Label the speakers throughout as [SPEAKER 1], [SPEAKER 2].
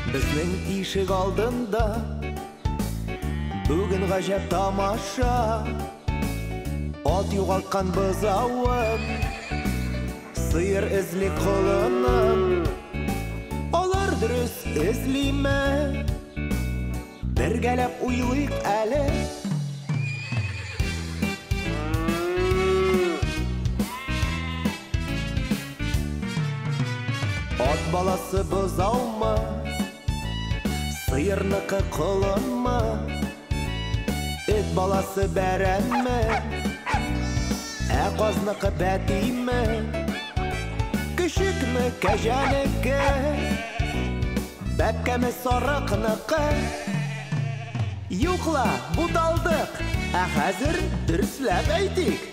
[SPEAKER 1] Безнең ишек алдында бүген гаҗәп тамаша. Ат югалткан бозавын, сыер эзли колынын. Алар дөрес эзлиме? Бергәләп уйлыйк әле. Ат баласы бозаумы, сыерныкы колынмы, эт баласы бәрәнме, ә казныкы бәтиме, көчекме кәҗәнеке, бәбкәме сарыкныкы? Юк ла, буталдык, ә хәзер дөресләп әйтик.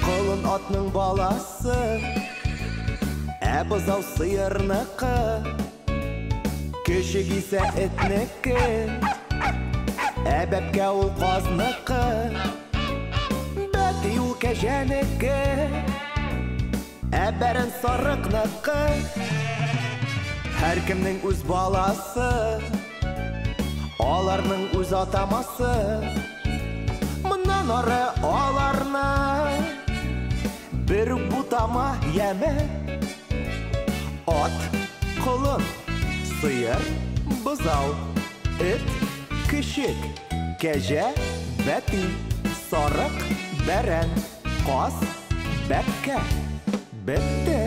[SPEAKER 1] Колын атның баласы, ә бозау сыерныкы, көчек исә этнеке, ә бәбкә ул казныкы, бәти ул кәҗәнеке, ә бәрән сарыкныкы. Һәркемнең үз баласы, аларның үз атамасы. Моннан ары аларны бер үк бутама, яме. Ат, колын, сыер, бозау, эт, көчек, кәҗә, бәти, сарык, бәрән, каз, бәбкә. Бетте.